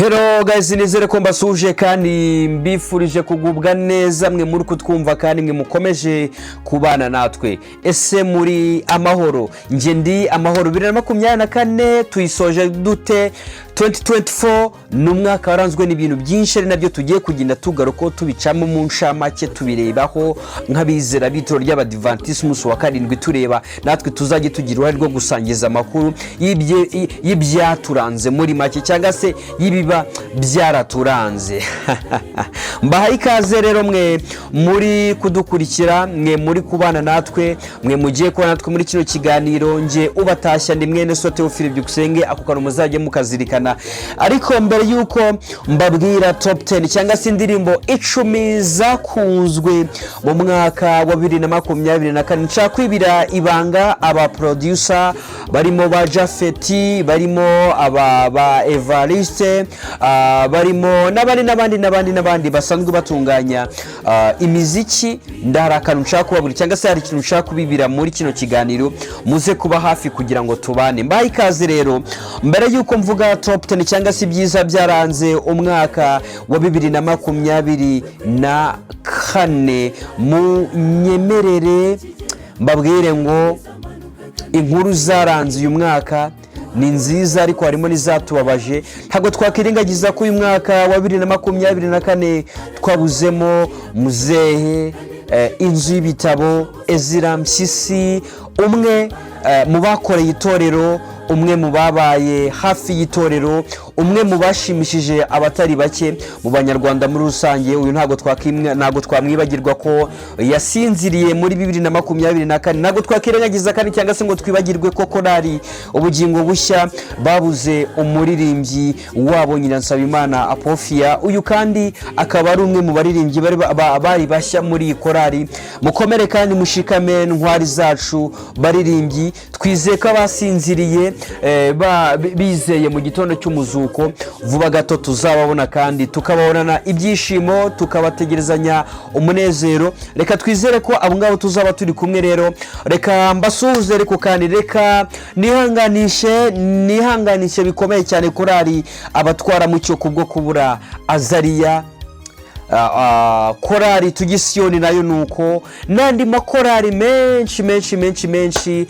Hello guys, nizere ko mbasuhuje kandi mbifurije kugubwa neza, mwe muri kutwumva kandi mwe mukomeje kubana natwe. Ese muri amahoro? Njye ndi amahoro. 2024 tuyisoje dute? 2024 ni umwaka waranzwe n'ibintu byinshi, ari nabyo tugiye kugenda tugaruka tubicamo mu ncamake, tubirebaho nk'abizera b'itorero ry'Abadivantisiti umunsi wa karindwi, tureba natwe tuzajye tugira uruhare rwo gusangiza amakuru y'ibyaturanze muri make, cyangwa se y'ibiba byaraturanze. Mbahaye ikaze rero mwe muri kudukurikira, mwe muri kubana natwe, mwe mugiye kubana natwe muri kino kiganiro. Nge ubatashya ndi mwene so Teofile Byukusenge. Ako kantu muzajye mukazirikana. Ariko mbere y'uko mbabwira top 10 cyangwa se indirimbo 10 zakunzwe mu mwaka wa 2024, nshaka kwibira ibanga aba producer barimo ba Jafeti, barimo aba ba Evariste, barimo n'abandi n'abandi n'abandi n'abandi basanzwe batunganya imiziki. Ndahari akantu nshaka kubabwira, cyangwa se hari ikintu nshaka kubibira muri kino kiganiro. Muze kuba hafi kugira ngo tubane. Mbahe ikaze rero. Mbere y'uko mvuga top 10 cyangwa se ibyiza byaranze umwaka wa 2024, munyemerere mbabwire ngo inkuru zaranze uyu mwaka ni nziza, ariko harimo n'izatubabaje. Ntabwo twakwirengagiza ko uyu mwaka wa 2024 twabuzemo muzehe inzu y'ibitabo Ezira Mpyisi, umwe mu bakoreye itorero, umwe mu babaye hafi y'itorero, umwe mu bashimishije abatari bake mu Banyarwanda muri rusange. Uyu ntabwo twamwibagirwa ko yasinziriye muri 2024. Ntabwo twakirengagiza kandi cyangwa se ngo twibagirwe ko Korali Ubugingo Bushya babuze umuririmbyi wabo Nyiransabimana Apofiya. Uyu kandi akaba ari umwe mu baririmbyi bari bashya muri iyi korali. Mukomere kandi mushikame, ntwari zacu baririmbyi. Twizeye ko abasinziriye bizeye mu gitondo cy'umuzuko vuba gato tuzababona kandi tukababonana ibyishimo, tukabategerezanya umunezero. Reka twizere ko abo ngabo tuzaba turi kumwe. Rero reka mbasuhuze, ariko kandi reka nihanganishe bikomeye cyane Korali Abatwaramucyo kubwo kubura Azariya. Korali Tugisiyoni nayo ni uko, n'andi makorali menshi menshi menshi menshi,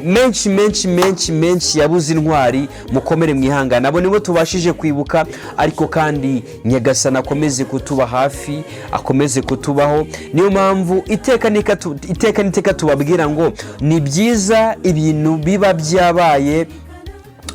menshi menshi menshi menshi yabuze intwari. Mukomere, mwihangane. Abo nibo tubashije kwibuka, ariko kandi Nyagasani akomeze kutuba hafi, akomeze kutubaho. Niyo mpamvu iteka n'iteka tubabwira ngo ni byiza ibintu biba byabaye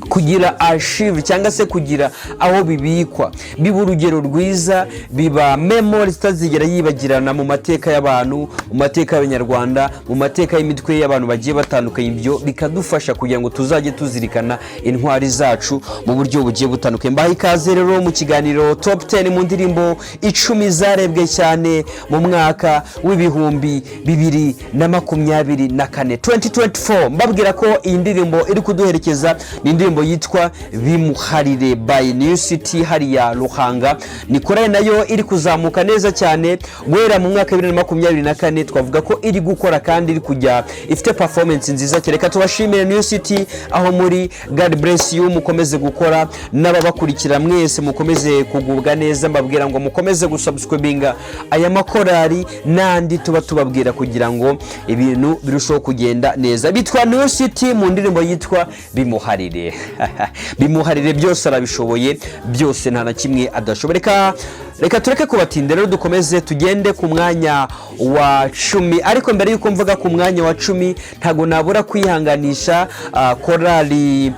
kugira archive cyangwa se kugira aho bibikwa, biba urugero rwiza, biba memory zitazigera yibagirana mu mateka y'abantu, mu mateka y'Abanyarwanda, mu mateka y'imitwe y'abantu bagiye batandukanye. Ibyo bikadufasha kugira ngo tuzajye tuzirikana intwari zacu mu buryo bugiye butandukanye. Mbaha ikaze rero mu kiganiro top 10 mu ndirimbo 10 zarebwe cyane mu mwaka wa 2024, 2024. Mbabwira ko iyi ndirimbo iri kuduherekeza ni indirimbo yitwa Bimuharire by New City hariya Ruhanga. Ni korali nayo iri kuzamuka neza cyane guhera mu mwaka wa 2024. Twavuga ko iri gukora kandi iri kujya ifite performance nziza cyane. Reka tubashimire, New City, aho muri. God bless you, mukomeze gukora, n'ababakurikira mwese mukomeze kugubwa neza. Mbabwira ngo mukomeze gusubscribinga aya makorali n'andi tuba tubabwira kugira ngo ibintu birusheho kugenda neza. Bitwa New City mu ndirimbo yitwa Bimuharire. Bimuharire byose, arabishoboye byose, nta na kimwe adashoboye. Reka tureke kubatinda rero, dukomeze tugende ku mwanya wa 10. Ariko mbere y'uko mvuga ku mwanya wa 10, ntabwo nabura kwihanganisha korali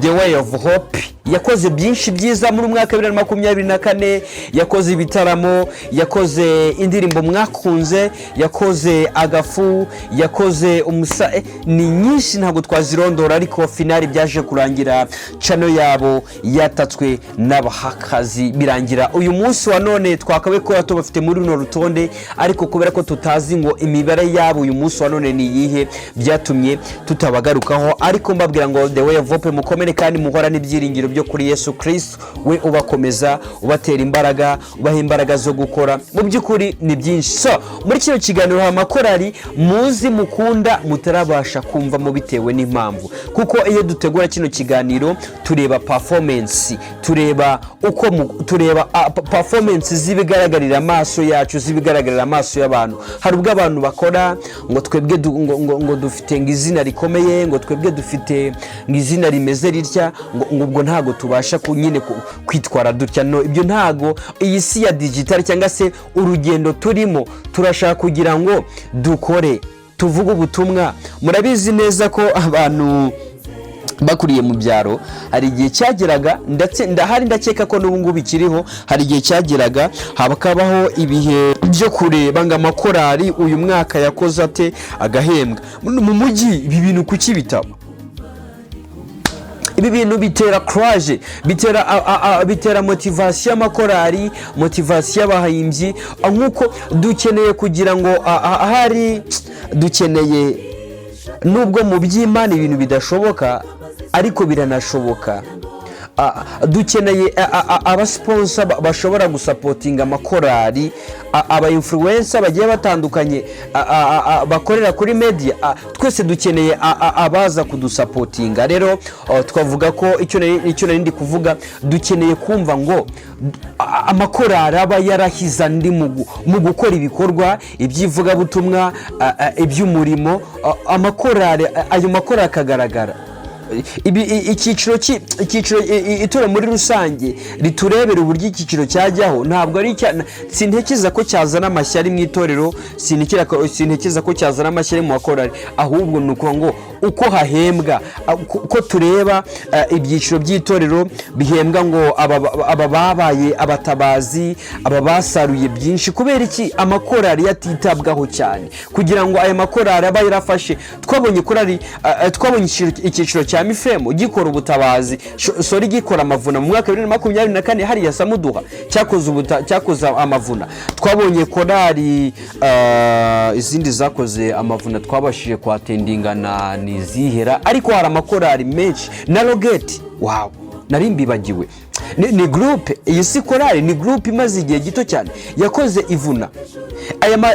The Way of Hope yakoze byinshi byiza muri mwaka wa 2024. Yakoze ibitaramo, yakoze indirimbo mwakunze, yakoze agafu, yakoze umusa, ni nyinshi ntabwo twazirondora. Ariko finally byaje kurangira channel yabo yatatswe n'abahakazi. Birangira uyu munsi wa none twakabaye kuba tubafite muri runo rutonde, ariko kubera ko tutazi ngo imibare yabo uyu munsi wa none ni iyihe, byatumye tutabagarukaho. Ariko mbabwira ngo The Way of Hope, mukomere kandi muhorane ibyiringiro byo kuri Yesu Kristo, we ubakomeza, ubatera imbaraga, ubaha imbaraga zo gukora. Mu by'ukuri ni byinshi. So muri kino kiganiro hari amakorari muzi, mukunda, mutarabasha kumvamo bitewe n'impamvu, kuko iyo dutegura kino kiganiro tureba performance, tureba uko tureba performance z'ibigaragarira amaso yacu, z'ibigaragarira amaso y'abantu. Hari ubwo abantu bakora ngo twebwe ngo dufite ngo izina rikomeye, ngo twebwe dufite ngo izina rimeze ritya, ngo ubwo ntago tubasha nyine kwitwara dutya. No, ibyo ntago. Iyi si ya digital cyangwa se urugendo turimo, turashaka kugira ngo dukore, tuvuge ubutumwa. Murabizi neza ko abantu bakuriye mu byaro, hari igihe cyageraga, ndetse ndahari, ndakeka ko n'ubu ngubu bikiriho, hari igihe cyageraga hakabaho ibihe byo kureba ngo amakorari uyu mwaka yakoze ate, agahembwa. Mu mujyi ibi bintu kuki bitaba? Ibi bintu bitera courage, bitera motivation y'amakorari, motivation y'abahimbyi. Nk'uko dukeneye kugira ngo hari dukeneye, nubwo mu by'Imana ibintu bidashoboka, ariko biranashoboka. Dukeneye abasponsor bashobora gusupportinga amakorari, aba influencer bagiye batandukanye bakorera kuri media. Twese dukeneye abaza kudusupportinga. Rero twavuga ko icyo nari ndi kuvuga, dukeneye kumva ngo amakorari aba yarahize andi mu gukora ibikorwa, iby'ivugabutumwa, iby'umurimo, amakorari, ayo makorari akagaragara. Ibi icyiciro itorero muri rusange riturebera uburyo icyiciro cyajyaho. Ntabwo ari sintekereza ko cyazana amashyari mu itorero, sintekereza ko cyazana amashyari mu bakorari, ahubwo ni ukuvuga ngo uko hahembwa, ko tureba ibyiciro by'itorero bihembwa, ngo aba babaye abatabazi, aba basaruye byinshi. Kubera iki amakorari yatitabwaho cyane kugira ngo aya makorari aba yarafashe? Twabonye korari, twabonye icyiciro cya Mifemu gikora ubutabazi, sorry, gikora amavuna mu mwaka wa 2024 hariya Samuduha, cyakoze amavuna. Twabonye korari izindi zakoze amavuna twabashije kwattendinga na nizihera, ariko hari amakorari menshi na Rogeti. Wow, nari mbibagiwe. Ni groupe iyi, si korari, ni groupe imaze igihe gito cyane yakoze ivuna.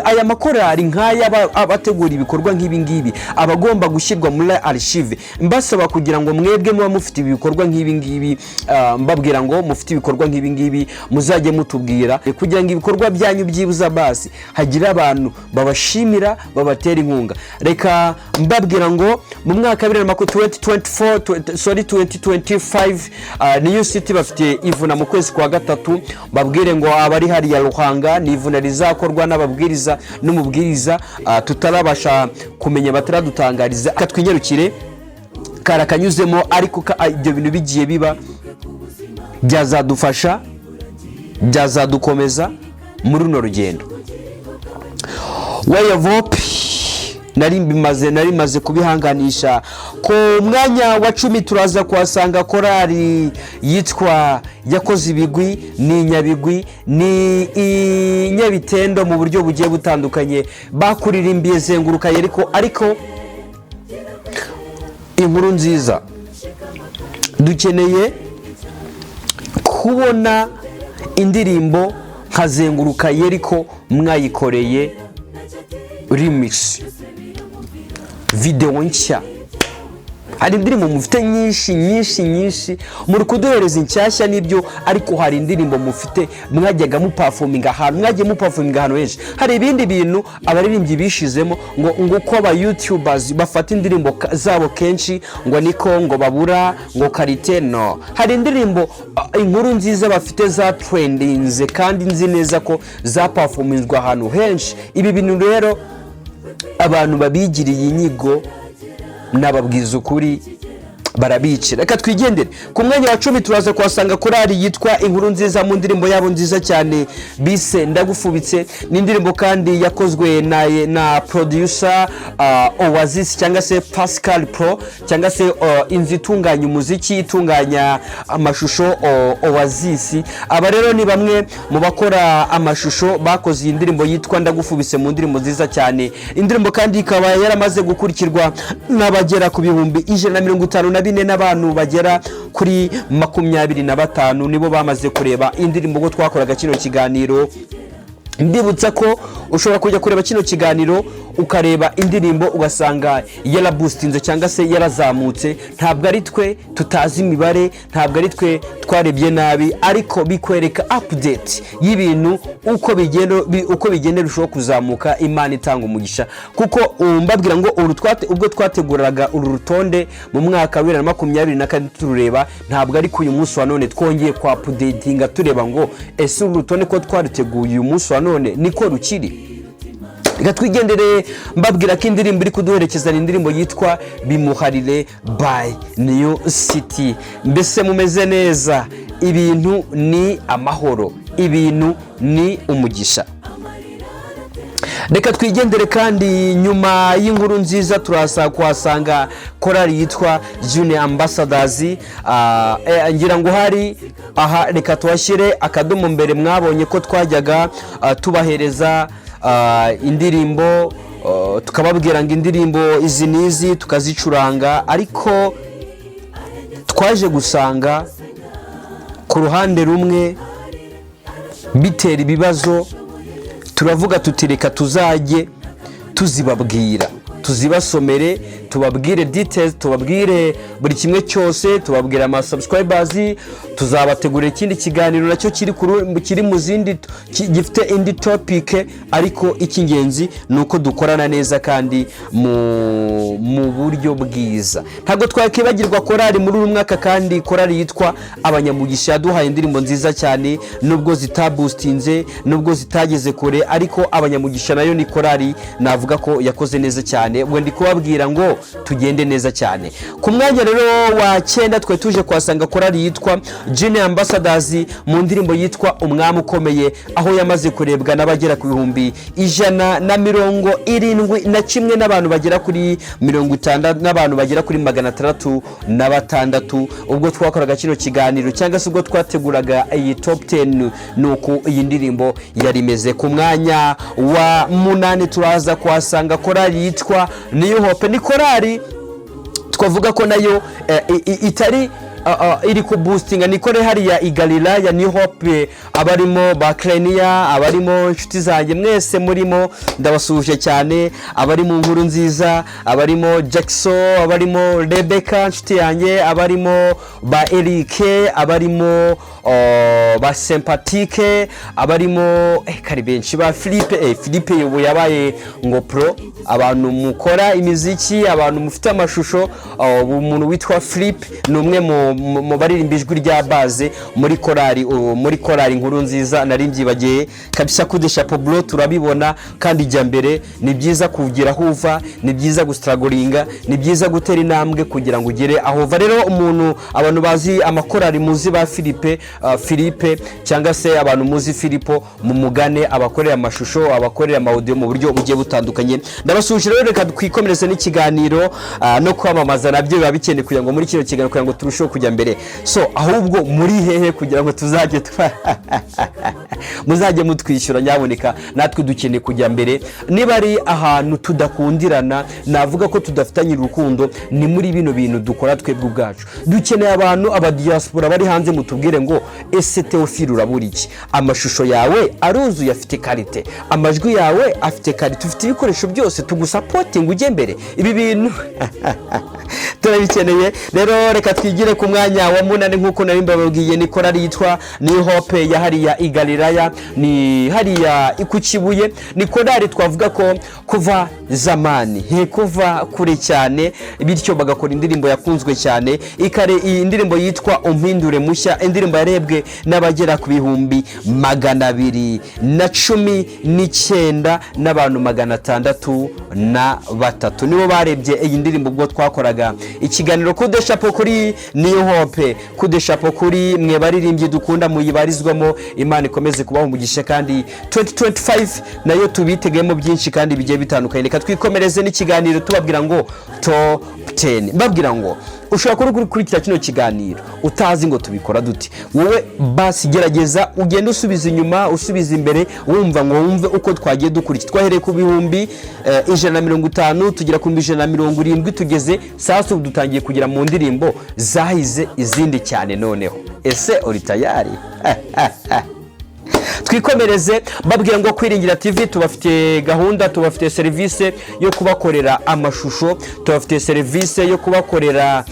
Aya makorari nk'aya abategura ibikorwa nk'ibi ngibi aba agomba gushyirwa muri archive. Mbasaba kugira ngo mwebwe muba mufite ibikorwa nk'ibi ngibi, mbabwira ngo mufite ibikorwa nk'ibi ngibi, muzajye mutubwira kugira ngo ibikorwa byanyu byibuza basi hagire abantu babashimira, babatera inkunga. Reka mbabwira ngo mu mwaka wa 2024, sorry, 2025, New City bafite ivuna mu kwezi kwa gatatu. Babwire ngo abari hariya Ruhanga, ni ivuna rizakorwa n'ababwiriza n'umubwiriza tutarabasha kumenya, bataradutangariza. Reka twinyarukire karakanyuzemo, ariko ibyo bintu bigiye biba byazadufasha, byazadukomeza muri runo rugendo. Way of Hope, nari maze kubihanganisha. Ku mwanya wa 10 turaza kuhasanga korali yitwa Yakoze Ibigwi. Ni inyabigwi, ni inyabitendo mu buryo bugiye butandukanye. Bakuririmbiye Zenguruka Yeriko. Ariko inkuru nziza, dukeneye kubona indirimbo nka Zenguruka Yeriko mwayikoreye remix, videwo nshya. Hari indirimbo mufite nyinshi, nyinshi, nyinshi, muri kuduhereza inshyashya n'ibyo, ariko hari indirimbo mufite mwajyaga muperforminga ahantu, mwagiye muperforminga ahantu henshi. Hari ibindi bintu abaririmbyi bishizemo ngo uko aba youtubers bafata indirimbo zabo kenshi, ngo niko ngo babura ngo qualité. No hari indirimbo inkuru nziza bafite za trendinze, kandi nzi neza ko zaperforminzwe ahantu henshi. Ibi bintu rero abantu babigiriye inyigo, nababwiza ukuri. Barabicira. Reka twigendere ku mwanya wa 10. Turaza kuhasanga korali yitwa Inkuru Nziza mu ndirimbo yabo nziza cyane bise "Ndagufubitse". Ni indirimbo kandi yakozwe na producer Oasis cyangwa se Pascal Pro, cyangwa se inzu itunganya umuziki, itunganya amashusho, Oasis. Aba rero ni bamwe mu bakora amashusho bakoze iyi ndirimbo yitwa "Ndagufubitse" mu ndirimbo nziza cyane. Indirimbo kandi ikaba yaramaze gukurikirwa n'abagera ku 154,000 n'abantu bagera kuri 25 nibo bamaze kureba indirimbo ubwo twakoraga kino kiganiro. Mbibutsa ko ushobora kujya kureba kino kiganiro, ukareba indirimbo, ugasanga yaraboostinze cyangwa se yarazamutse. Ntabwo ari twe tutazi imibare, ntabwo ari twe twarebye nabi, ariko bikwereka update y'ibintu uko bigenda birushaho kuzamuka. Imana itanga umugisha, kuko mbabwira ngo ubwo twateguraga uru rutonde mu mwaka wa 2024 turureba, ntabwo ari ku uyu munsi wa none twongeye kwa updatinga tureba ngo ese uru rutonde ko twaruteguye uyu munsi wa none niko rukiri? Reka twigendere, mbabwira ko indirimbo iri kuduherekeza ni indirimbo yitwa "Bimuharire" by New City. Mbese mumeze neza? Ibintu ni amahoro, ibintu ni umugisha. Reka twigendere kandi nyuma y'Inkuru Nziza turasa kuhasanga korali yitwa Junior Ambassadors. Ngira ngo hari aha reka tuhashyire akadomo. Mbere mwabonye ko twajyaga tubahereza indirimbo, tukababwira ngo indirimbo izi n'izi tukazicuranga, ariko twaje gusanga ku ruhande rumwe bitera ibibazo. Turavuga tuti reka tuzajye tuzibabwira, tuzibasomere, tubabwire details, tubabwire buri kimwe cyose, tubabwire ama subscribers. Tuzabategurira ikindi kiganiro nacyo kiri mu zindi, gifite indi topic, ariko icy'ingenzi ni uko dukorana neza kandi mu buryo bwiza. Ntabwo twakibagirwa korali muri uyu mwaka kandi, korali yitwa Abanyamugisha yaduhaye indirimbo nziza cyane, nubwo zitaboostinze, nubwo zitageze kure, ariko Abanyamugisha nayo ni korali navuga ko yakoze neza cyane. Ubwo ndi kubabwira ngo tugende neza cyane. Ku mwanya rero wa 9 twe tuje kuhasanga korali yitwa Junior Ambassadors mu ndirimbo yitwa "Umwami Ukomeye", aho yamaze kurebwa n'abagera ku 171,000 n'abantu bagera kuri 60 n'abantu bagera kuri 606 ubwo twakoraga kino kiganiro cyangwa se ubwo twateguraga iyi top 10. Ni uku iyi ndirimbo yari imeze. Ku mwanya wa 8 turaza kuhasanga korali yitwa New Hope. Ni korali twavuga ko nayo itari iri kuboostinga. Nikore hariya i Galilaya, New Hope, abarimo ba Krenia, abarimo inshuti zanjye mwese murimo ndabasuhuje cyane, abari mu Nkuru Nziza, abarimo Jackson, abarimo Rebecca inshuti yanjye, abarimo ba Eric, abarimo ba Sympatique, abarimo kari benshi, ba Philippe. Philippe ubu yabaye ngo pro. Abantu mukora imiziki, abantu mufite amashusho, umuntu witwa Philippe ni umwe mu baririmba ijwi rya bass muri korali Inkuru Nziza. Nari mbyibagiye kabisa. Kudesha poblo turabibona kandi ijya mbere. Ni byiza kugira aho uva, ni byiza gustrugglinga, ni byiza gutera intambwe kugira ngo ugere aho uva. Rero umuntu, abantu bazi amakorali, muzi ba Philippe, Philippe cyangwa se abantu muzi Filipo, mumugane abakorera amashusho, abakorera ama audio mu buryo bugiye butandukanye. Ndabasuhuje rero. Reka twikomereze n'ikiganiro. No kwamamaza nabyo biba bikenewe kugira ngo muri kino kiganiro, kugira ngo turusheho kujya mbere. So ahubwo muri hehe kugira ngo tuzajye muzajye mutwishyura nyaboneka? Natwe dukeneye kujya mbere. Niba ari ahantu tudakundirana, navuga ko tudafitanye urukundo, ni muri bino bintu dukora twebwe ubwacu. Dukeneye abantu, abadiaspora bari hanze, mutubwire ngo ese Teofile urabura iki? Amashusho yawe aruzuye, afite qualité, amajwi yawe afite qualité, ufite ibikoresho byose, tugusupportinga ujye mbere. Ibi bintu turabikeneye. Rero reka twigire ku mwanya wa 8. Nk'uko nari mbababwiye, ni korali yitwa New Hope ya hariya i Galilaya, ni hariya ku Kibuye. Ni korali twavuga ko kuva Zamani, he kuva kure cyane, bityo bagakora indirimbo yakunzwe cyane ikare, iyi ndirimbo yitwa "Umpindure Mushya", indirimbo yarebwe n'abagera ku 219,603,219 n'abantu nibo barebye iyi ndirimbo ubwo twakoraga ikiganiro. Kudeshapo kuri New Hope, kudeshapo kuri mwe baririmbyi dukunda muyibarizwamo. Imana ikomeze kubaha umugisha, kandi 2025 nayo tubitegemo byinshi kandi bigiye bitandukanye. Reka twikomereze n'ikiganiro, tubabwira ngo top 10, mbabwira ngo ushobora kuba uri gukurikira kino kiganiro utazi ngo tubikora dute. Wowe basi gerageza ugende usubiza inyuma, usubiza imbere, wumva ngo wumve uko twagiye dukurikira. Twahereye ku 150,000, tugera ku 170,000, tugeze sasa ubu dutangiye kugera mu ndirimbo zahize izindi cyane. Noneho ese uri tayari? Twikomereze, babwira ngo Kwiringira TV tubafitiye gahunda, tubafitiye serivisi yo kubakorera amashusho, tubafitiye serivisi yo kubakorera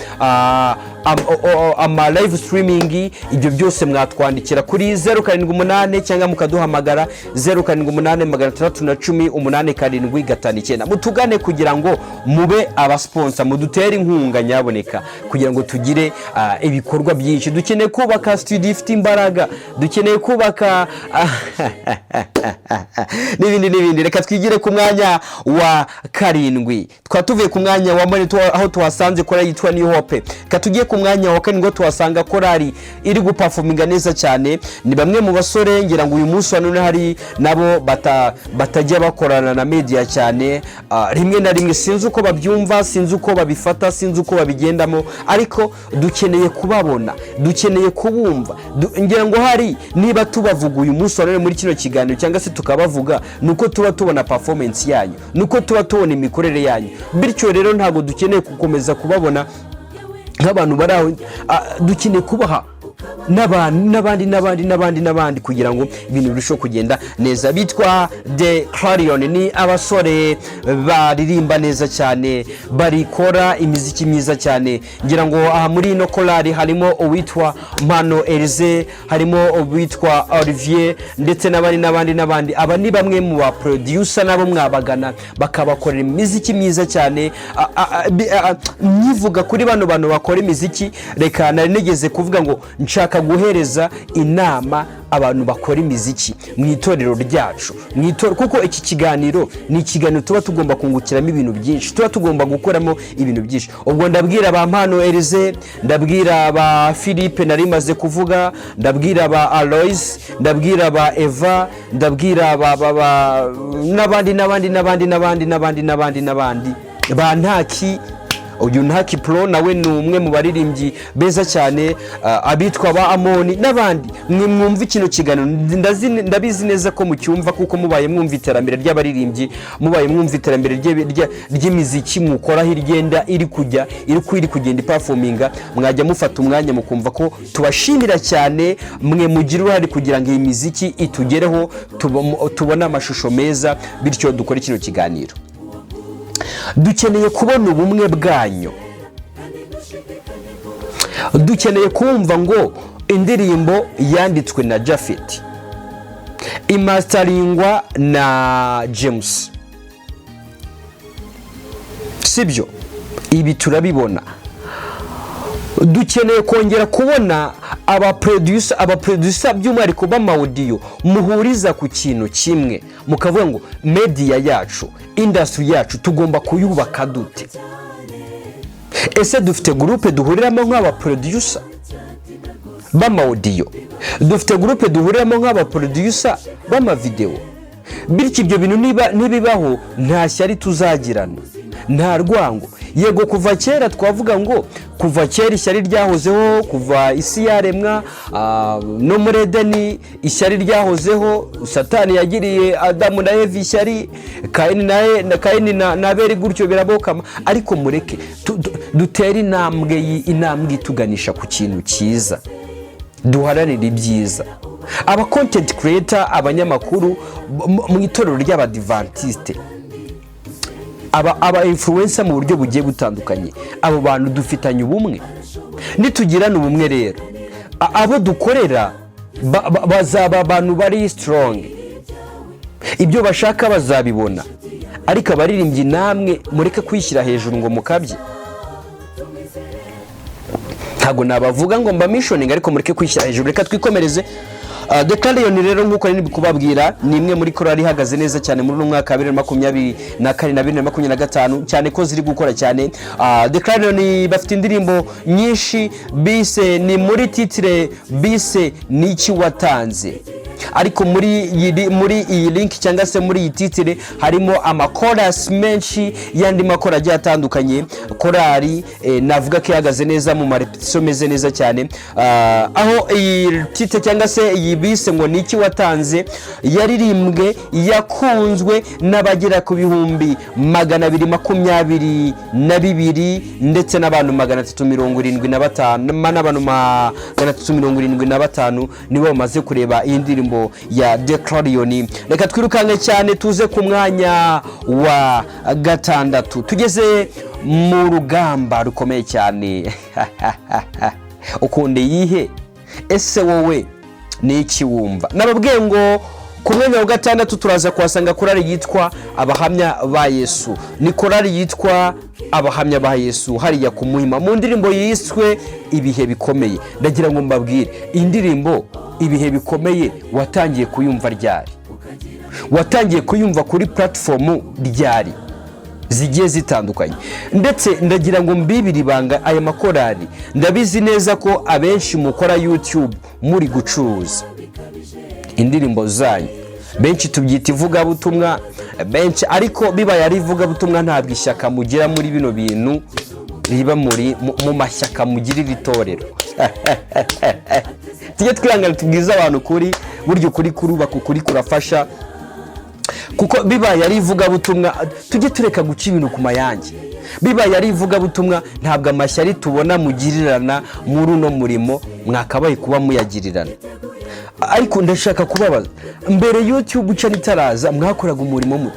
ama live streaming. Ibyo byose mwatwandikira kuri 078 cyangwa mukaduhamagara 0786108759. Mutugane kugira ngo mube aba sponsor, mudutere inkunga nyaboneka, kugira ngo tugire ibikorwa byinshi. Dukeneye kubaka studio ifite imbaraga, dukeneye kubaka n'ibindi n'ibindi. Reka twigire ku mwanya wa karindwi. Twaba tuvuye ku mwanya wa mbere aho tuhasanze korali yitwa New Hope. Reka tugiye ku mwanya wa karindwi aho tuhasanga korali iri guperforminga neza cyane. Ni bamwe mu basore, ngira ngo uyu munsi wa none hari nabo batajya bakorana na media cyane. Rimwe na rimwe sinzi uko babyumva, sinzi uko babifata, sinzi uko babigendamo, ariko dukeneye kubabona, dukeneye kubumva. Ngira ngo hari niba tubavuga uyu munsi wa none muri kino kiganiro cyangwa se tukabavuga, ni uko tuba tubona performance yanyu, ni uko tuba tubona imikorere yanyu. Bityo rero ntabwo dukeneye gukomeza kubabona nk'abantu bari aho. Dukeneye kubaha n'abantu n'abandi n'abandi n'abandi n'abandi kugira ngo ibintu birusheho kugenda neza. Bitwa The Clarion, ni abasore baririmba neza cyane, barikora imiziki myiza cyane. Ngira ngo aha muri ino korali harimo uwitwa Mpano Elize, harimo uwitwa Olivier, ndetse n'abandi n'abandi n'abandi. Aba ni bamwe mu ba producer, nabo mwabagana bakabakorera imiziki myiza cyane. Nkivuga kuri bano bantu bakora imiziki, reka nari nigeze kuvuga ngo nshaka guhereza inama abantu bakora imiziki mu itorero ryacu, mu itorero, kuko iki kiganiro ni ikiganiro tuba tugomba kungukiramo ibintu byinshi, tuba tugomba gukoramo ibintu byinshi. Ubwo ndabwira ba Mpano Elize, ndabwira ba Philippe nari maze kuvuga, ndabwira ba Aloys, ndabwira ba Eva, ndabwira ba n'abandi n'abandi n'abandi n'abandi n'abandi n'abandi n'abandi, ba Ntaki. Uyu Ntaki Pro nawe ni umwe mu baririmbyi beza cyane, abitwa ba Amoni n'abandi. Mwe mwumva kino kiganiro, ndabizi neza ko mucyumva, kuko mubaye mwumva iterambere ry'abaririmbyi, mubaye mwumva iterambere ry'imiziki mukora aho igenda iri kujya, iri kugenda iperforminga, mwajya mufata umwanya mukumva ko tubashimira cyane mwe mugira uruhare kugira ngo iyi miziki itugereho, tubone amashusho meza, bityo dukore kino kiganiro. Dukeneye kubona ubumwe bwanyu, dukeneye kumva ngo indirimbo yanditswe na Jafet, imasteringwa na James, sibyo? Ibi turabibona. Dukeneye kongera kubona aba producer by'umwihariko b'ama audio muhuriza ku kintu kimwe, mukavuga ngo media yacu, industry yacu tugomba kuyubaka dute? Ese dufite groupe duhuriramo nk'aba producer b'ama audio? Dufite groupe duhuriramo nk'aba producer b'ama video? Bityo ibyo bintu niba nibibaho, nta shyari tuzagirana, nta rwango. Yego, kuva kera twavuga ngo kuva kera ishyari ryahozeho, kuva isi yaremwa, no muri Edeni ishyari ryahozeho. Satani yagiriye Adamu na Eva ishyari, Kayini na Kayini na Abeli, gutyo birabokama. Ariko mureke dutere intambwe, intambwe ituganisha ku kintu cyiza, duharanire ibyiza. Aba content creator, abanyamakuru mu itorero ry'Abadivantisite, aba influencer mu buryo bugiye butandukanye, abo bantu dufitanye ubumwe. Nitugirana ubumwe rero, abo dukorera bazaba abantu bari strong, ibyo bashaka bazabibona. Ariko abaririmbyi namwe mureke kwishyira hejuru ngo mukabye. Ntabwo nabavuga ngo mba missioning, ariko mureke kwishyira hejuru. Reka twikomereze. The Clarion rero, nk'uko nari kubabwira, ni imwe muri korali ihagaze neza cyane muri uno mwaka wa 2024 na 2025, cyane ko ziri gukora cyane. The Clarion bafite indirimbo nyinshi bise, ni muri titre bise "Niki Watanze", ariko muri iyi link cyangwa se muri iyi titre harimo amakorasi menshi y'andi makora agiye atandukanye. Korali navuga ko ihagaze neza mu marepetisiyo ameze neza cyane. Aho iyi titre cyangwa se iyi bise ngo "Niki Watanze" yaririmbwe, yakunzwe n'abagera ku 222,000 ndetse n'abantu 375, n'abantu 375 nibo bamaze kureba iyi ndirimbo ya The Clarion. Reka twirukanke cyane tuze ku mwanya wa gatandatu. Tugeze mu rugamba rukomeye cyane. Ukunda iyihe? Ese wowe ni iki wumva? Nababwiye ngo ku mwanya wa gatandatu turaza kuhasanga korali yitwa Abahamya ba Yesu. Ni korali yitwa Abahamya ba Yesu hariya ku Muhima, mu ndirimbo yiswe "Ibihe Bikomeye". Ndagira ngo mbabwire, indirimbo "Ibihe Bikomeye" watangiye kuyumva ryari? Watangiye kuyumva kuri platform ryari zigiye zitandukanye? Ndetse ndagira ngo mbibire ibanga, aya makorari ndabizi neza ko abenshi mukora YouTube muri gucuruza indirimbo zanyu. Benshi tubyita ivugabutumwa benshi, ariko bibaye ari ivugabutumwa ntabwo ishyaka mugira muri bino bintu riba muri mu mashyaka mugirira itorero. Tujye twihangana tubwize abantu ukuri. Burya ukuri kurubaka, ukuri kurafasha, kuko bibaye ari ivugabutumwa, tujye tureka guca ibintu ku mayange, bibaye ari ivugabutumwa ntabwo amashyari tubona mugirirana muri uno murimo mwakabaye kuba muyagirirana. Ariko ndashaka kubabaza, mbere YouTube channel itaraza mwakoraga umurimo muto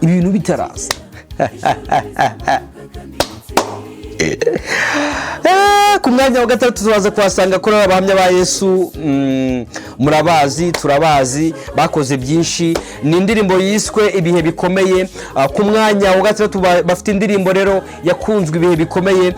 ibintu bitaraza? Ku mwanya wa gatandatu turaza kuhasanga kuri Abahamya ba Yesu. Murabazi, turabazi, bakoze byinshi. Ni indirimbo yiswe "Ibihe Bikomeye". Ku mwanya wa gatandatu bafite indirimbo rero yakunzwe, "Ibihe Bikomeye",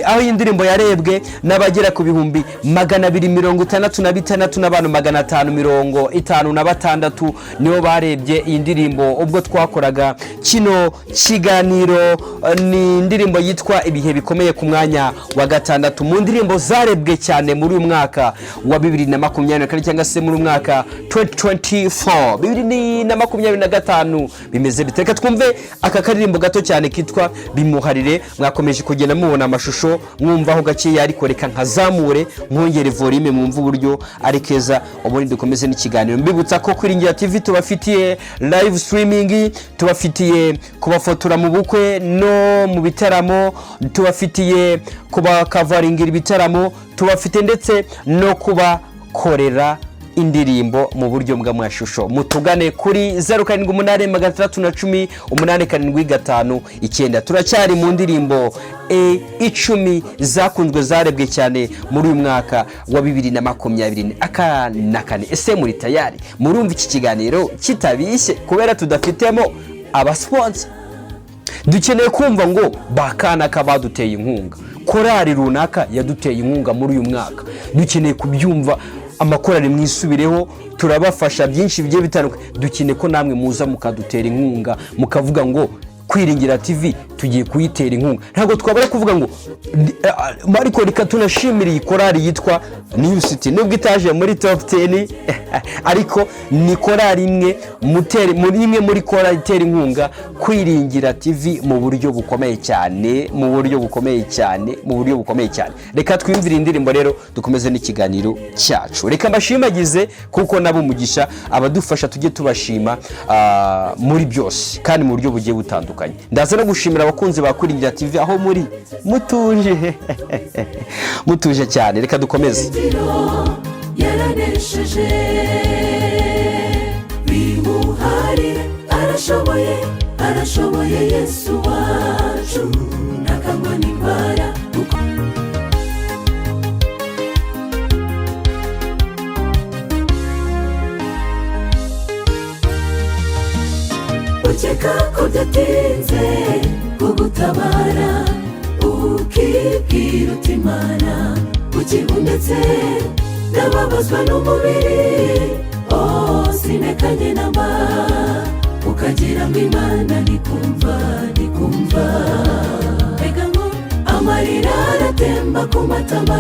aho iyi ndirimbo yarebwe n'abagera ku 266,556 n'abantu 556 nibo barebye iyi ndirimbo ubwo twakoraga kino kiganiro. Ni indirimbo yitwa "Ibihe Bikomeye" ku mwanya wa gatandatu mu ndirimbo zarebwe cyane muri uyu mwaka wa 2024 cyangwa se muri uyu mwaka 2024, 2025. Bimeze bite? Reka twumve aka karirimbo gato cyane kitwa "Bimuharire". Mwakomeje kugenda mubona amashusho, mwumvaho gakeya, ariko reka nkazamure mwongere volume mwumve uburyo ari keza, ubundi dukomeze n'ikiganiro. Mbibutsa ko Kwiringira TV tubafitiye live streaming, tubafitiye kubafotora mu bukwe no mu bitaramo, tubafitiye kubakavaringira ibitaramo, tubafite ndetse no kubakorera indirimbo mu buryo bw'amashusho. Mutugane kuri 078 610 8759. Turacyari mu ndirimbo 10 zakunzwe, zarebwe cyane muri uyu mwaka wa 2024. Ese muri tayari? Murumva iki kiganiro kitabishye kubera tudafitemo abasponsa? Dukeneye kumva ngo bakanaka baduteye inkunga, korali runaka yaduteye inkunga muri uyu mwaka. Dukeneye kubyumva. Amakorali mwisubireho, turabafasha byinshi bigiye bitandukanye. Dukeneye ko namwe muza mukadutera inkunga, mukavuga ngo "Kwiringira TV tugiye kuyitera inkunga". Ntabwo twabura kuvuga ngo ariko reka tunashimire iyi korali yitwa New City, nubwo itaje muri top 10, ariko ni korali imwe muri imwe muri korali itera inkunga Kwiringira TV mu buryo bukomeye cyane, mu buryo bukomeye cyane, mu buryo bukomeye cyane. Reka twiyumvire indirimbo rero, dukomeze n'ikiganiro cyacu. Reka mbashimagize kuko nabo umugisha abadufasha, tujye tubashima muri byose kandi mu buryo bugiye butandukanye. Ndaza no gushimira abakunzi ba Kwiringira TV aho muri mutuje, mutuje cyane. Reka dukomeze. Yaranesheje, bimuharire, arashoboye, arashoboye. Yesu wacu ntakangwa n'indwara kuko Ukeka ko byatinze kugutabara, ukibwira uti: "Imana, ukibundetse ndababazwa n'umubiri, oh, sinekanye namba." Ukagira ngo Imana ntikumva, ntikumva. Reka ngo amarira aratemba ku matama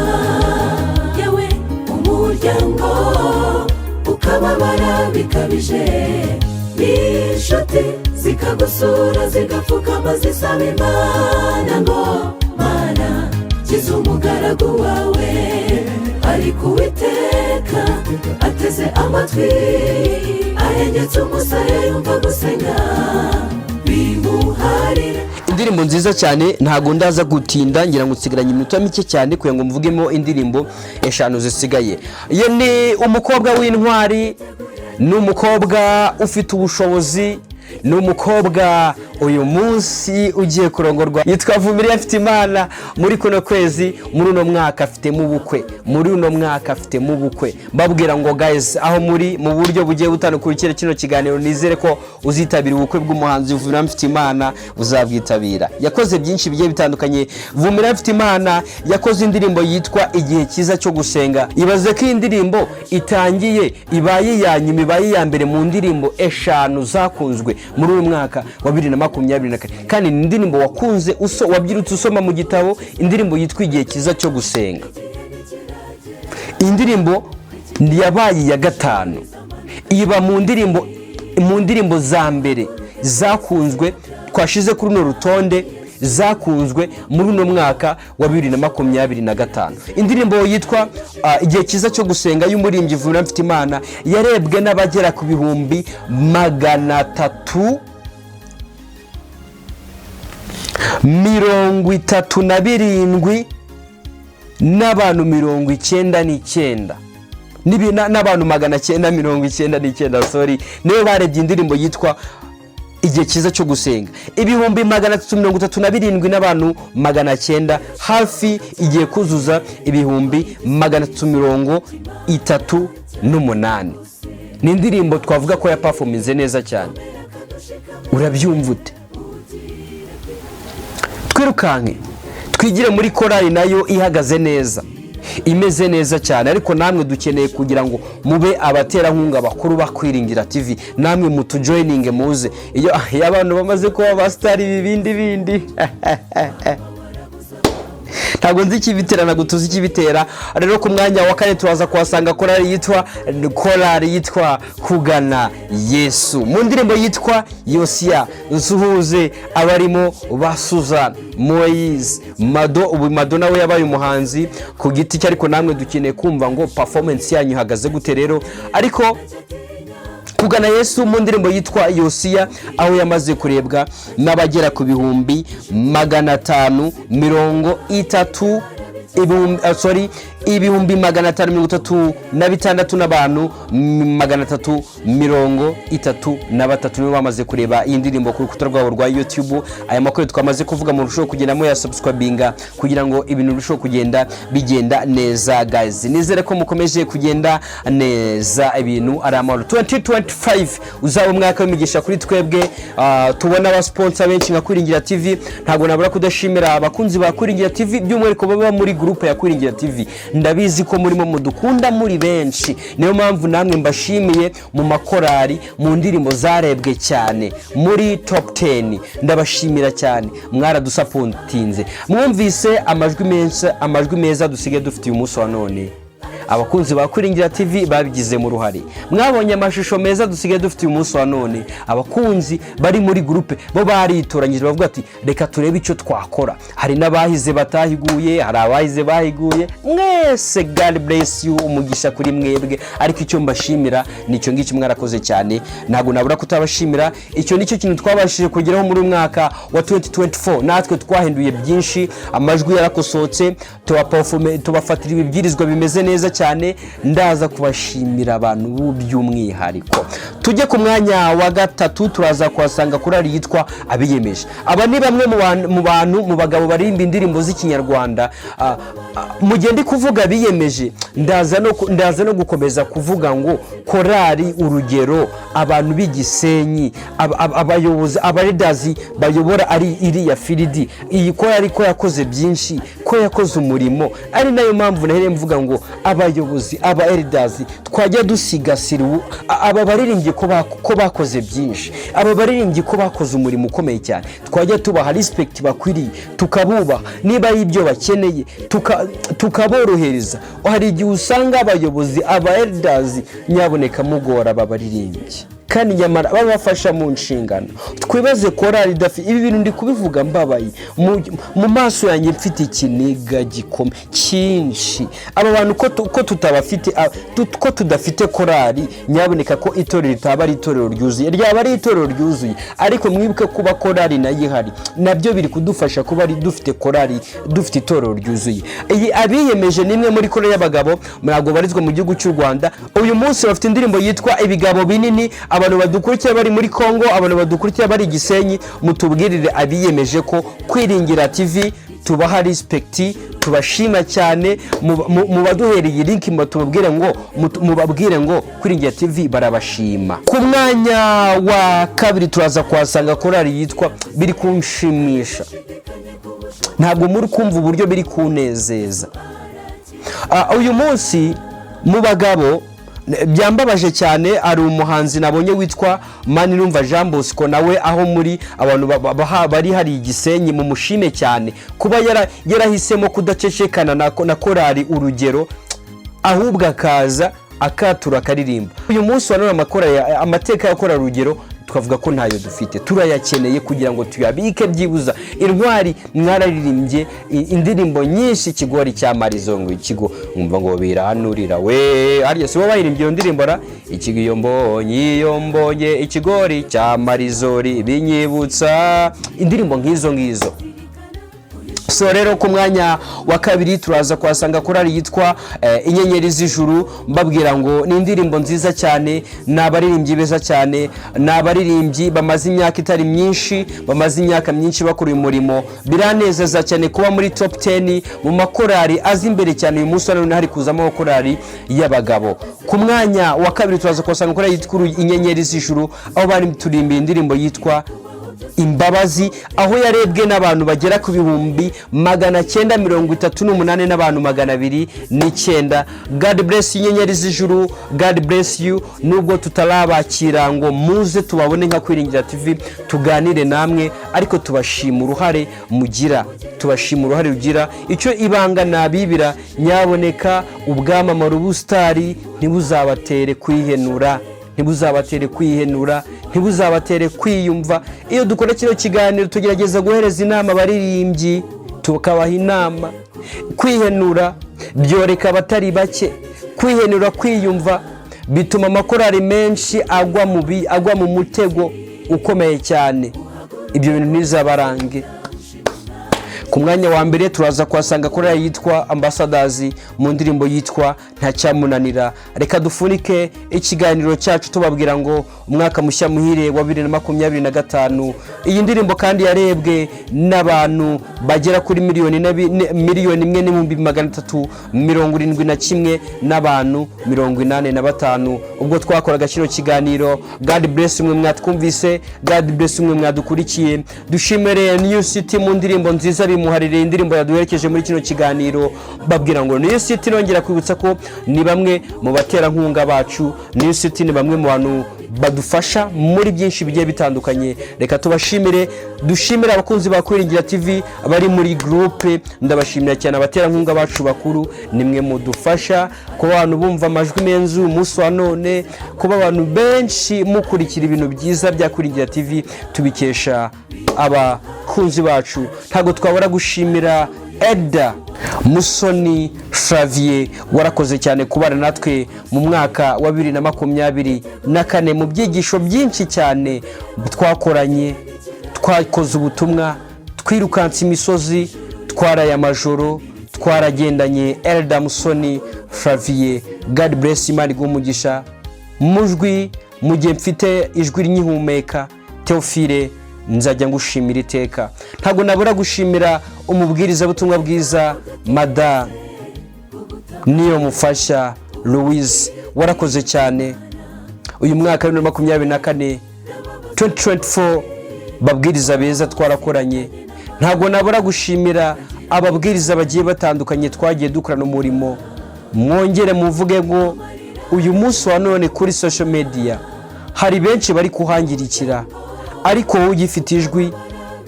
yawe, umuryango ukababara bikabije, n'inshuti zikagusura, zigapfukama, zisaba Imana ngo: "Mana, kiza umugaragu wawe." Ariko Uwiteka ateze amatwi, ahengetse umusaya, yumva gusenga bimuharire. Indirimbo nziza cyane. Ntabwo ndaza gutinda, ngira ngo nsigaranye iminota mike cyane kugira ngo mvugemo indirimbo eshanu zisigaye. Iyo ni umukobwa w'intwari, ni umukobwa ufite ubushobozi, ni umukobwa uyu munsi ugiye kurongorwa, yitwa Vumilia Mfitimana. Muri kuno kwezi, muri uno mwaka afitemo ubukwe, muri uno mwaka afitemo ubukwe. Mbabwira ngo guys, aho muri mu buryo bugiye butandukanye kino kiganiro, nizere ko uzitabira ubukwe bw'umuhanzi Vumilia Mfitimana, uzabwitabira. Yakoze byinshi bigiye bitandukanye. Vumilia Mfitimana yakoze indirimbo yitwa "Igihe Cyiza cyo Gusenga". Ibaze ko iyi ndirimbo itangiye ibaye iya nyuma, ibaye iya mbere mu ndirimbo eshanu zakunzwe muri uyu mwaka wa 2024, kandi ni indirimbo wakunze uso wabyirutse usoma mu gitabo, indirimbo yitwa "Igihe Cyiza cyo Gusenga". Iyi ndirimbo yabaye iya gatanu, iba mu ndirimbo za mbere zakunzwe twashize kuri runo rutonde, zakunzwe muri uno mwaka wa 2025. Indirimbo yitwa "Igihe Cyiza cyo Gusenga" y'umuririmbyi Vumilia Mfitimana yarebwe n'abagera ku 337,099 n'abantu 99, n'abantu 999, sorry, nibo barebye indirimbo yitwa "Igihe Cyiza cyo Gusenga". 337,900 n'abantu 900, hafi igiye kuzuza 338,000. Ni indirimbo twavuga ko yaperforminze neza cyane. Urabyumva ute? Twirukanke twigire muri korali nayo ihagaze neza, imeze neza cyane. Ariko namwe dukeneye kugira ngo mube abaterankunga bakuru ba Kwiringira TV, namwe mutujoininge, muze. Iyo abantu bamaze kuba abasitari, ibi bindi bindi ntabwo nzi ikibitera, ntabwo tuzi ikibitera. Rero ku mwanya wa kane turaza kuhasanga korali yitwa Kugana Yesu mu ndirimbo yitwa "Yosiya". Nsuhuze abarimo ba Suzan, Moise, Mado. Ubu Mado nawe yabaye umuhanzi ku giti cye, ariko namwe dukeneye kumva ngo performance yanyu ihagaze gute. Rero ariko Kugana Yesu mu ndirimbo yitwa "Yosiya", aho yamaze kurebwa n'abagera ku 530,000, sorry, 536,333 n'abantu 333 nibo bamaze kureba iyi ndirimbo ku rukuta rwabo rwa YouTube. Aya makuru twamaze kuvuga, mu rushaho kugenda muyasubscribinga kugira ngo ibintu birusheho kugenda bigenda neza. Guys, nizere ko mukomeje kugenda neza, ibintu ari amahoro. 2025 uzaba umwaka w'imigisha kuri twebwe. Tubona abasponsor benshi nka Kwiringira TV. Ntabwo nabura kudashimira abakunzi ba Kwiringira TV, by'umwihariko baba muri groupe ya Kwiringira TV. Ndabizi ko murimo mudukunda muri benshi, niyo mpamvu namwe mbashimiye mu makorari, mu ndirimbo zarebwe cyane muri top 10. Ndabashimira cyane, mwaradusupportinze. Mwumvise amajwi meza, amajwi meza dusigaye dufite uyu munsi wa none, abakunzi ba Kwiringira TV babigizemo uruhare. Mwabonye amashusho meza dusigaye dufite uyu munsi wa none, abakunzi bari muri groupe bo baritoranyije, bavuga ati: "Reka turebe icyo twakora." Hari n'abahize batahiguye, hari abahize bahiguye. Mwese, God bless you, umugisha kuri mwebwe. Ariko icyo mbashimira ni icyo ngicyo, mwarakoze cyane, ntabwo nabura kutabashimira. Icyo nicyo kintu twabashije kugeraho muri uyu mwaka wa 2024. Natwe twahinduye byinshi, amajwi yarakosotse, tubafatira ibibwirizwa bimeze neza. cyane. Ndaza kubashimira abantu by'umwihariko. Tujye ku mwanya wa gatatu, turaza kuhasanga korali yitwa Abiyemeje. Aba ni bamwe mu bantu, mu bagabo baririmba indirimbo z'Ikinyarwanda. Mu gihe ndi kuvuga Abiyemeje, ndaza no gukomeza kuvuga ngo Korali Urugero, abantu b'Igisenyi, abayobozi, aba leaders bayobora ari iriya field, iyi korali ko yakoze byinshi, ko yakoze umurimo, ari nayo mpamvu nahereye mvuga ngo abayobozi, aba elders, twajya dusigasira aba baririmbyi ko bakoze byinshi, aba baririmbyi ko bakoze umurimo ukomeye cyane, twajya tubaha respect bakwiriye, tukabubaha, niba ari ibyo bakeneye tukaborohereza. Hari igihe usanga abayobozi, aba elders, nyaboneka mugora aba baririmbyi, kandi nyamara babafasha mu nshingano. Twibaze korali idafite ibi bintu. Ndi kubivuga mbabaye, mu maso yanjye mfite ikiniga gikome cyinshi. Aba bantu ko tutabafite, ko tudafite korali, nyaboneka ko itorero ritaba ari itorero ryuzuye, ryaba ari itorero ryuzuye. Ariko mwibuke kuba korali nayo ihari, nabyo biri kudufasha kuba ari dufite korali, dufite itorero ryuzuye. Iyi Abiyemeje ni imwe muri korali y'abagabo, ntabwo barizwa mu gihugu cy'u Rwanda. Uyu munsi bafite indirimbo yitwa Ibigabo Binini. Abantu badukurikira bari muri Congo, abantu badukurikira bari i Gisenyi, mutubwirire Abiyemeje ko Kwiringira TV tubaha respect, tubashima cyane. Mu baduhereye link, mubabwire ngo Kwiringira TV barabashima. Ku mwanya wa kabiri turaza kuhasanga korali yitwa, biri kunshimisha, ntabwo muri kumva uburyo biri kunezeza. Uyu munsi mu bagabo byambabaje cyane, hari umuhanzi nabonye witwa Manirumva Jean Bosco, nawe aho muri abantu bari hari Igisenyi mumushime cyane kuba yarahisemo kudacecekana na Korali Urugero, ahubwo akaza akatura akaririmba. Uyu munsi wa none amateka ya Korali Urugero twavuga ko ntayo dufite, turayakeneye kugira ngo tuyabike. Byibuza intwari mwararirimbye indirimbo nyinshi, Ikigori cya Marizo, ngo ikigo nkumva ngo biranurira we, hariya si bo bayirimbye iyo ndirimbo ra? Ikigo iyo mbonye ikigori cya Marizori binyibutsa indirimbo nk'izo ngizo. So rero ku mwanya wa kabiri turaza kuhasanga korali yitwa Inyenyeri z'Ijuru. Mbabwira ngo ni indirimbo nziza cyane, ni abaririmbyi beza cyane, ni abaririmbyi bamaze imyaka itari myinshi, bamaze imyaka myinshi bakora uyu murimo. Biranezeza cyane kuba muri top 10 mu makorali azi imbere cyane. Uyu munsi wa none hari kuzamo korali y'abagabo. Ku mwanya wa kabiri turaza kuhasanga korali yitwa Inyenyeri z'Ijuru, aho bari turimbiye indirimbo yitwa Imbabazi, aho yarebwe n'abantu bagera ku 938,209 n'abantu 209. God bless Inyenyeri z'Ijuru, God bless you. Nubwo tutarabakira ngo muze tubabone nka Kwiringira TV tuganire namwe, ariko tubashima uruhare mugira, tubashima uruhare rugira. Icyo ibanga nabibira, nyaboneka ubwamamare, ubusitari ntibuzabatere kwihenura, ntibuzabatere kwihenura, ntibuzabatere kwiyumva. Iyo dukora kino kiganiro tugerageza guhereza inama abaririmbyi, tukabaha inama. Kwihenura byoreka abatari bake, kwihenura, kwiyumva bituma amakorali menshi agwa mu mutego ukomeye cyane. Ibyo bintu ntibizabarange. Ku mwanya wa mbere turaza kuhasanga korali yitwa Ambassadors mu ndirimbo yitwa Ntacyamunanira. Reka dufunike ikiganiro cyacu tubabwira ngo umwaka mushya muhire wa 2025. Iyi ndirimbo kandi yarebwe n'abantu bagera kuri 1,371,085 n'abantu 85 ubwo twakoraga kino kiganiro. God bless umwe mwatwumvise, God bless umwe mwadukurikiye. Dushimire New City mu ndirimbo nziza bimuhaririye, indirimbo yaduherekeje muri kino kiganiro. Babwira ngo New City, nongera kwibutsa ko ni bamwe mu baterankunga bacu. New City ni bamwe mu bantu badufasha muri byinshi bigiye bitandukanye. Reka tubashimire, dushimire abakunzi ba Kwiringira TV bari muri groupe, ndabashimira cyane. Abaterankunga bacu bakuru, nimwe mudufasha kuba abantu bumva amajwi meza uyu munsi wa none, kuba abantu benshi mukurikira ibintu byiza bya Kwiringira TV, tubikesha abakunzi bacu. Ntabwo twabura gushimira Eda Musoni Flavier, warakoze cyane kubana natwe mu mwaka wa 2024 mu byigisho byinshi cyane twakoranye, twakoze ubutumwa, twirukanse imisozi, twaraye amajoro. Twaragendanye, Elder Musoni Flavier, God bless, Imana iguhe umugisha. Mujwi mu gihe mfite ijwi ry'ihumeka, Teofile, nzajya ngushimira iteka. Ntabwo nabura gushimira umubwirizabutumwa bwiza Madamu Niyo Mufasha Louise, warakoze cyane uyu mwaka wa 2024, 2024. Babwiriza beza twarakoranye. Ntabwo nabura gushimira ababwiriza bagiye batandukanye twagiye dukorana umurimo. Mwongere muvuge ngo uyu munsi wa none kuri social media hari benshi bari kuhangirikira, ariko wowe ugifite ijwi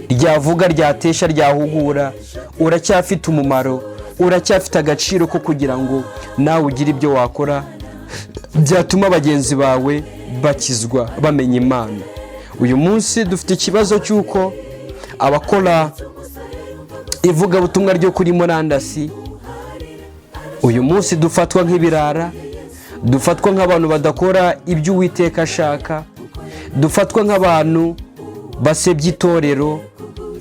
ryavuga, ryatesha, ryahugura, uracyafite umumaro, uracyafite agaciro ko kugira ngo nawe ugire ibyo wakora byatuma bagenzi bawe bakizwa, bamenya Imana. Uyu munsi dufite ikibazo cy'uko abakora ivugabutumwa ryo kuri murandasi uyu munsi dufatwa nk'ibirara, dufatwa nk'abantu badakora ibyo Uwiteka ashaka, dufatwa nk'abantu basebya itorero,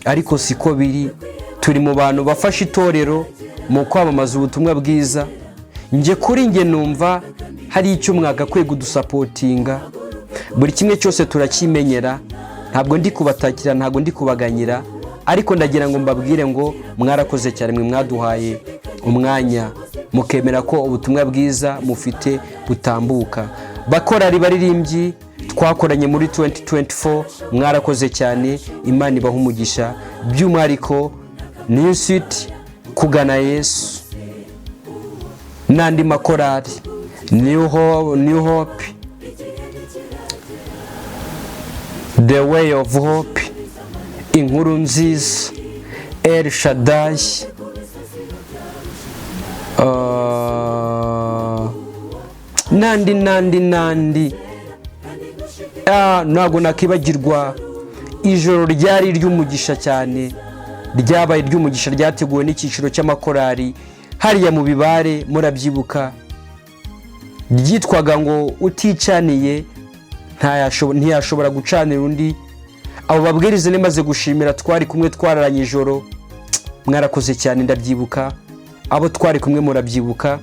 ariko siko biri. Turi mu bantu bafasha itorero mu kwamamaza ubutumwa bwiza. Njye kuri njye numva hari icyo mwagakwiye kudusupportinga. Buri kimwe cyose turakimenyera. Ntabwo ndi kubatakira, ntabwo ndi kubaganyira, ariko ndagira ngo mbabwire ngo mwarakoze cyane, mwe mwaduhaye umwanya mukemera ko ubutumwa bwiza mufite butambuka. Bakorari, baririmbyi twakoranye muri 2024, mwarakoze cyane, Imana ibaha umugisha. By'umwihariko New City, Kugana Yesu n'andi makorari, New Hope, The Way of Hope, Inkuru Nziza, El Shaddai, n'andi n'andi n'andi. Ntabwo nakibagirwa ijoro ryari iry'umugisha cyane, ryabaye iry'umugisha, ryateguwe n'icyiciro cy'amakorari hariya mu Bibare. Murabyibuka, ryitwaga ngo "Uticaniye ntiyashobora gucanira undi". Abo babwiriza nimaze gushimira twari kumwe, twararanye ijoro, mwarakoze cyane. Ndabyibuka, abo twari kumwe murabyibuka.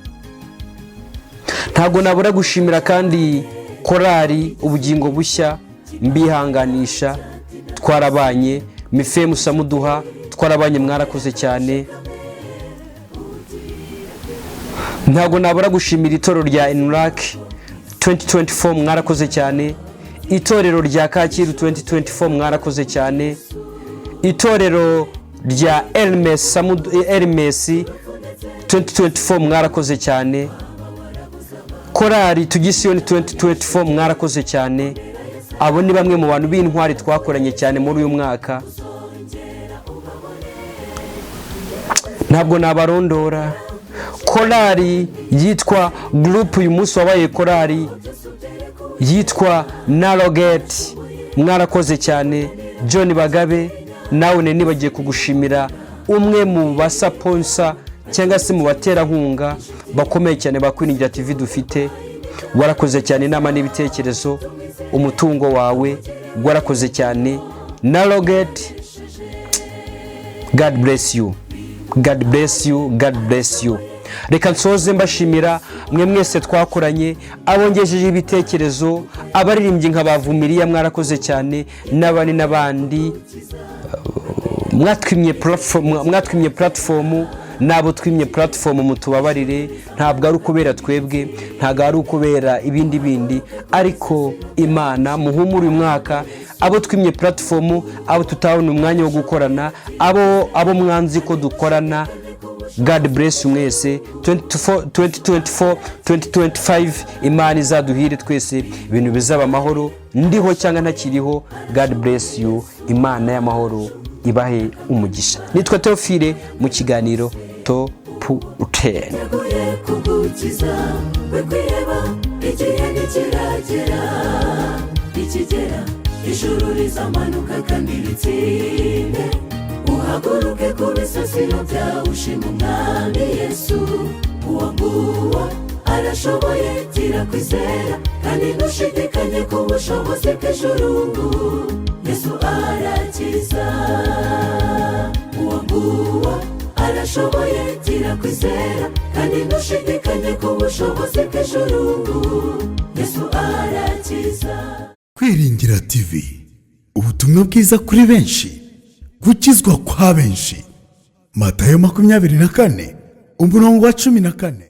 Ntabwo nabura gushimira kandi korari Ubugingo Bushya, mbihanganisha, twarabanye. Mifemu Samuduha, twarabanye, mwarakoze cyane. Ntabwo nabura gushimira itorero rya Enurake 2024, mwarakoze cyane. Itorero rya Kacyiru 2024, mwarakoze cyane. Itorero rya Hermes 2024, mwarakoze cyane. Korari Tugisiyoni 2024, mwarakoze cyane. Abo ni bamwe mu bantu b'intwari twakoranye cyane muri uyu mwaka, ntabwo nabarondora. Korari yitwa Group, uyu munsi wabaye korari yitwa Narogeti, mwarakoze cyane. John Bagabe, nawe nibagiye kugushimira, umwe mu basponsor cyangwa se mu baterankunga bakomeye cyane ba Kwiringira TV dufite, warakoze cyane. Inama n'ibitekerezo, umutungo wawe, warakoze cyane. Narogeti, God bless you, God bless you, God bless you. Reka nsoze mbashimira mwe mwese twakoranye, abongejeje ibitekerezo, abaririmbyi nka Bavumiriya, mwarakoze cyane, n'abandi n'abandi mwatwimye platform. N'abo twimye platform mutubabarire, ntabwo ari ukubera twebwe, ntabwo ari ukubera ibindi bindi, ariko Imana muhumure. Uyu mwaka abo twimye platform, abo tutabona umwanya wo gukorana, abo mwanzi ko dukorana, God bless mwese. 2024, 2025, Imana izaduhire twese, ibintu bizaba amahoro, ndiho cyangwa ntakiriho. God bless you, Imana y'amahoro ibahe umugisha. Nitwa Teofile mu kiganiro Top 10. Teguye kugukiza, we kwiheba, igihe ntikiragera. Nikigera ijuru rizamanuka kandi ritsinde, uhaguruke ku bisasiro byawe, ushima Umwami Yesu. Uwo nguwo arashoboye, gira kwizera kandi ntushidikanye ku bushobozi bw'ijuru. Yesu arakiza, uwo nguwo arashoboye. Irashoboye, gira kwizera kandi ntushidikanye ku bushobozi bw'ijuru. Yesu arakiza. Kwiringira TV, ubutumwa bwiza kuri benshi, gukizwa kwa benshi. Matayo 24 umurongo wa 14.